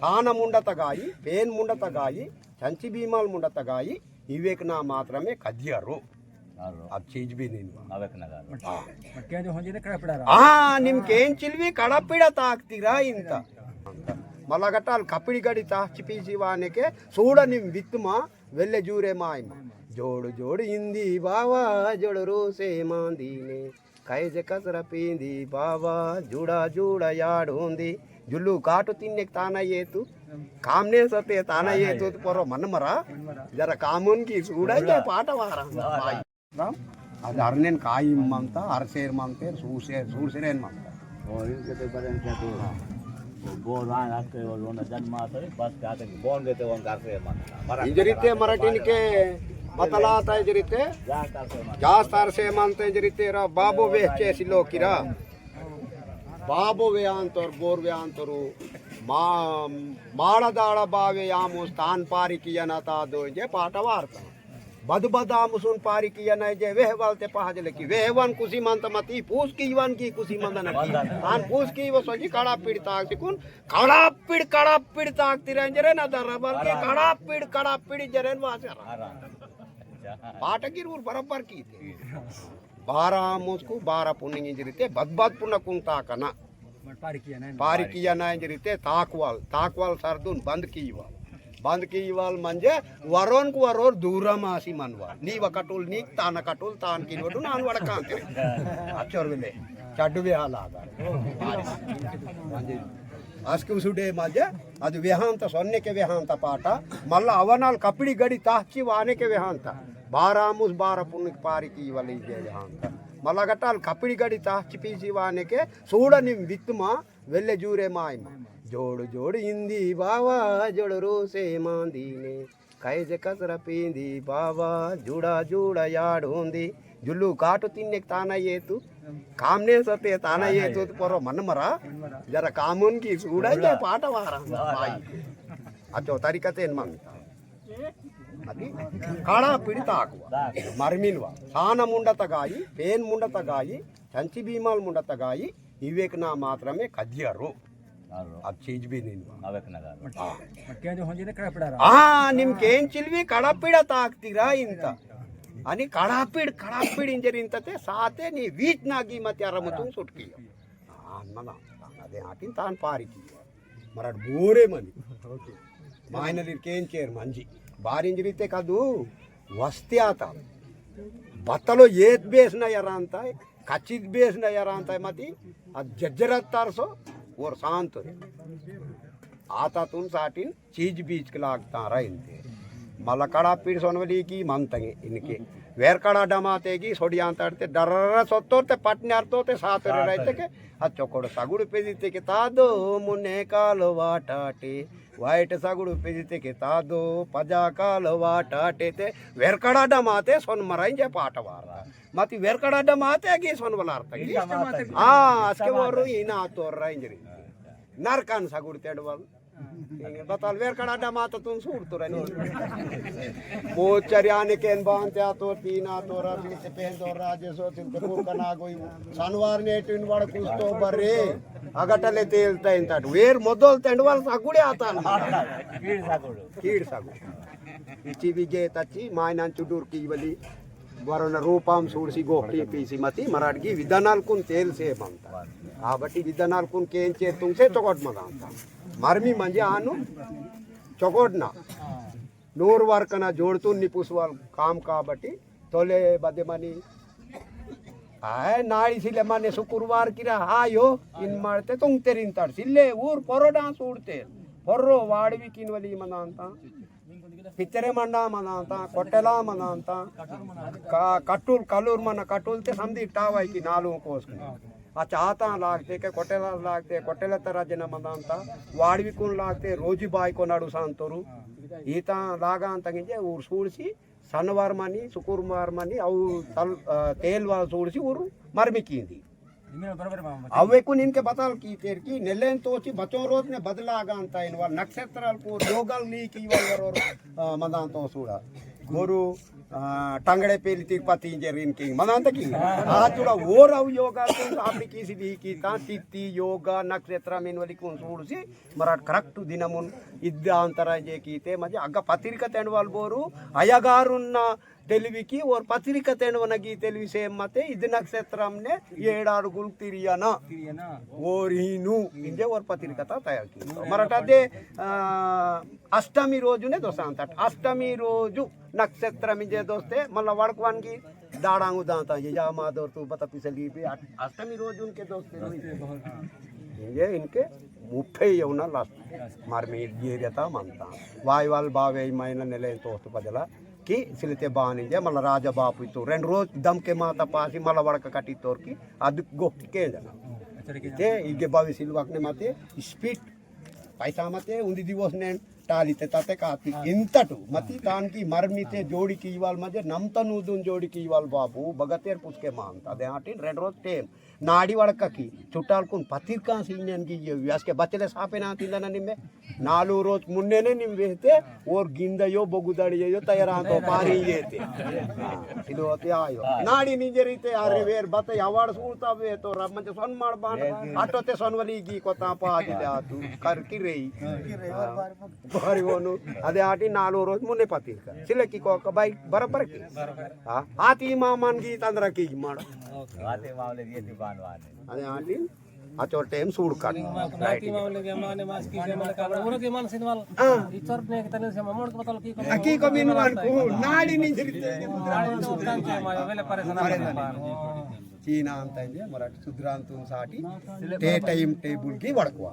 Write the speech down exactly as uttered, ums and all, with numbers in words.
ताना मुंडा तगाई, पेन मुंडा तगाई, चंची भीमाल मुंडा तगाई, इवेक ना मात्रमे कदियरो। अब चीज भी नहीं हुआ। अवेक ना गारो। हाँ। हाँ, निम केंचिलवी कड़पिड़ा ताकतीरा इंता। मलगटाल कपिड़ी गड़ी ताची पीसी वाने के सूड़ा निम वित्तमा वेल्ले जूरे मायमा। जोड़ जोड़ इंदी बावा, जोड़ रोसे मांदी ने। कैसे कसरा पींदी बाबा, जुड़ा जुड़ा याड होंदी। जुल्लू काटो तिन्नेक ताना ये तू, कामने सते ताना ये तू, परो मन मरा। जरा कामुन की सूड़ा ये पाटा वारा। राम, अद अरनेन काई मंता, अरसेर मंतेर, सूसेर, सूसेरेन मंता। ओ, इनके तो बरेन क्या तो। हाँ। वो बोल रहा है, आज के वो लोना जन्म आता है, बस क्या आते हैं, बोल देते वो घर से मत। मराठी इंजरीते मराठी इनके बतला आता है इंजरीते। जास्तार से मत। जास्तार से मंते इंजरीते रा, बाबो वे के सिलो किरा। बाबो वे आंतोर, बोर वे आंतोरु। मा-, माड़ा दाड़ा बावे यामो स्थान पारी किया ना ता दो, जे पाटा वार्ता। बद बद आमुसुन पारी किया ना जे वेहवाल ते पहाजले की। वेहवान कुसी मंता मती, पूस की वन की कुसी मंता ना की। आन पूस की वो सोची कड़ा पीड़ ताक सिकुन, कड़ा पीड़, कड़ा पीड़ ताक तिरंजरे ना दरा, बल्कि कड़ा पीड़, कड़ा पीड़ जरेन वासे। पाटा की रूर बराबर की थे। बारा आमुस को बारा पुनिंग इंजरीते, बद बद पुना कुंता कना। पारी किया ना इंजरीते ताकवाल, ताकवाल सरदुन बंद कीवाल। बंद कीवाल मंजे वरोन को वरोर दूरम आसी मनवाल। नी वकटुल नी तान कटुल तान की वडु नान वड़कांते। अचोर विले, चड्डु वे हाल आगा। मंजे, अस्के उसुडे मंजे, अदु वेहांत सोन्ने के वेहांत पाटा, मल्ला अवनाल कपड़ी गड़ी ताची वाने के वेहांत। बारा मुस बारा पुनिक पारी कीवाल इजे वेहांत। मल्ला गटाल कपड़ी गड़ी ताची पीसी वाने के, सूड़ा निम वित्तमा, वेल्ले जूरे मायमा। जोड़ जोड़ इंदी बावा, जोड़ रोसे मांदी ने। कैसे कसरा पींदी बावा, जुड़ा जुड़ा याड होंदी। जुल्लू काटो तिन्नेक ताना ये तू, कामने सते ताना ये तू, परो मन मरा। जरा कामुन की सूड़ा ये पाटा वारा। अचो तरीका तेन मंता। अति कड़ा पीड़ ताकवा। मरमिनवा। साना मुंडा तगाई, पेन मुंडा तगाई, चंची भीमाल मुंडा तगाई, इवेक ना मात्रमे कदियरो। अब चीज भी नहीं हुआ। अवेक ना गारो। हाँ। हाँ, निम केंचिलवी कड़ा पीड़ा ताकतीरा इंता। अनि कड़ा पीड़, कड़ा पीड़ इंजर इंता ते साते नी वीच नागी मत यार मुतुन सुटकी। हाँ, मना, अदे आटिन तान पारी की। मराठ बोरे मनी। मायनली केंचेर मंजी। बारिंजरी ते कदू वस्ती आता। बत्तलो येत बेस न यरांता है, कच्चित बेस न यरांता है मती, अद जज्जरत तारसो, ओर शांत हो। आता तुन साटिन चीज बीज के लागता रहिंते। मला कड़ा पीड़ सोनवली की मानतंगे इनके। वेर कड़ा डमाते की सोडियां तड़ते डर सोतो ते पटन्यार तो ते साथ रे रहते के। अद चोकोड़ सगुड़ पे जीते के तादो मुन्ने कालो वाटाटे। वाइट सगुड़ पे जीते के तादो पजा कालो वाटाटे ते। वेर कड़ा डमाते सोन मराइन जे पाट वारा। मती वेर कड़ा डमाते की सोन वलार तक। हाँ, असके वोरु इना तोर राइन जरी। नरकान सगुड़ तेडवल। बताल वेर कड़ा डमा तो तुम सूर तो रनी। मोचरी आने केन बांते आतो तीन आतो रा बीस पेन तो राजे सो तिल के पुर कना गोई। सनवार ने टिन वाड़ कुछ तो बरे। अगटले तेल तैन तट। वेर मोदल तेंडवाल सागुड़े आता ना। कीड़ सागुड़। कीड़ सागुड़। इची विजय तची मायनान चुडूर की वली। वरोन रूपाम सूड़सी गोपी पीसी मती मराठगी विधानालकुन तेल से मंता। काबट्टी विधानालकुन केंचे तुंगसे चोकोट मदांता। मरमी मंजे आनु चोकोट ना। नूर वर्कना जोड़तुन निपुसवाल काम काबट्टी तोले बदे मनी। आय नाड़ी सिले मने शुक्रवार किरा आयो इन मारते तुंग तेरिन तड़ सिले ऊर परोडा सूड़ते। परो वाड़वी किन वली मनांता। पितरे मंडा मनांता, कोटेला मनांता, का-, कटुल, कलूर मना कटुल ते समदी टावाई की नालू कोस की। अच्छा, आता लागते के कोटेला लागते, कोटेला तरा जना मनांता, वाड़वी कुन लागते, रोजी बाई को नाडू सांतोरू। ईता लागान तंगिंजे, उर सूड़सी, सनवार मनी, शुक्रवार मनी, अउ तल-, अ, तेल वाल सूड़सी, उर मरमी कींदी। अवेकुन इनके बताल की तेर की नेलेन तोची बचो रोज ने बदला आगान ता इनवाल नक्षत्राल को जोगल ली की वाल वरोर, अ, मदान तो सूड़ा। गुरु आ, टंगड़े पेली तिरुपति इंजेरिन की मनांत की। आ, चुड़ा ओर अव योगा कुन आपली कीसी दी की ता तिथि योगा नक्षत्र मिनवली कुन सूड़सी मराट correct दिनमुन इद्द अंतर जे कीते मजे अग्ग पत्रिका तेंडवाल बोरू अयगारुन्ना तेलुविकी ओर पत्रिका तेंडवनगी तेलुवि सेम मते इद्द नक्षत्रमने एडाडुगुल तिरियना। तिरियना। ओर हीनु इंजे ओर पत्रिका ता तयार की। मराट अदे, आ, अष्टमी रोजुने दोसांतट। अष्टमी रोजु नक्षत्र मिंजे दोस्ते, मल्ला वड़कवान की दाड़ांगु दांता, ये जा मादोर तू बता पिसली पे अट-, अष्टमी रोजुन के दोस्ते रोई। ये इनके मुप्पे यौना लास्ट। मार में ये रहता मानता। वाई वाल बावे मायना नेले तोस्त पजला की सिलते बानी जे, मल्ला राजा बापू तो रेंड रोज दम के माता पासी, मल्ला वड़क कटी तोर की, अद गोष्ठी के जना। ते इगे बावी सिलवाक ने माते, speed पैसा मते उन्दी दिवस ने टाली ते ताते काती इंतटु मती तान की मरमी ते जोड़ी की वाल मजे नमतन उदुन जोड़ी की वाल बाबू बगतेर पुसके मान तादे आटिन रेंड रोज टेम नाड़ी वड़का की चुट्टाल कुन पत्रिका सीनियन की ये व्यास के बचले सापे ना तिंदा ना निम्मे नालू रोज मुन्ने ने निम वेहते और गिंदा यो बगुदाड़ी यो तैयार आंतो पारी ये ते। हाँ, इदो ते आयो। नाड़ी निंजरी ते अरे वेर बत अवार्ड सूता वे तो रब मंजे सोन मार बान ऑटो ते सोन वाली गी को ता पा दी दा तू कर की रही। बारी वोनु अदे आटी नालो रोज मुन्ने पत्रिका सिले की को बाई बराबर की। हाँ, आती मामन की तंद्रा की माड़। आते मामले दिए ती बान वाले। अदे आटी अचोर टेम सूड़ काट। नाती मामले के माने मास की के माने का उरगे मान सिनवाल। हाँ। इचोर ने के तने से ममोड़ के बतल की को। अकी को बिनवान को नाड़ी नहीं जरी। नाड़ी तो उतान से मारे वेले परेशान। परेशान। चीना अंत इंजे मराठी सुधरांतुन साटी ते टाइम टेबल की वड़कवा।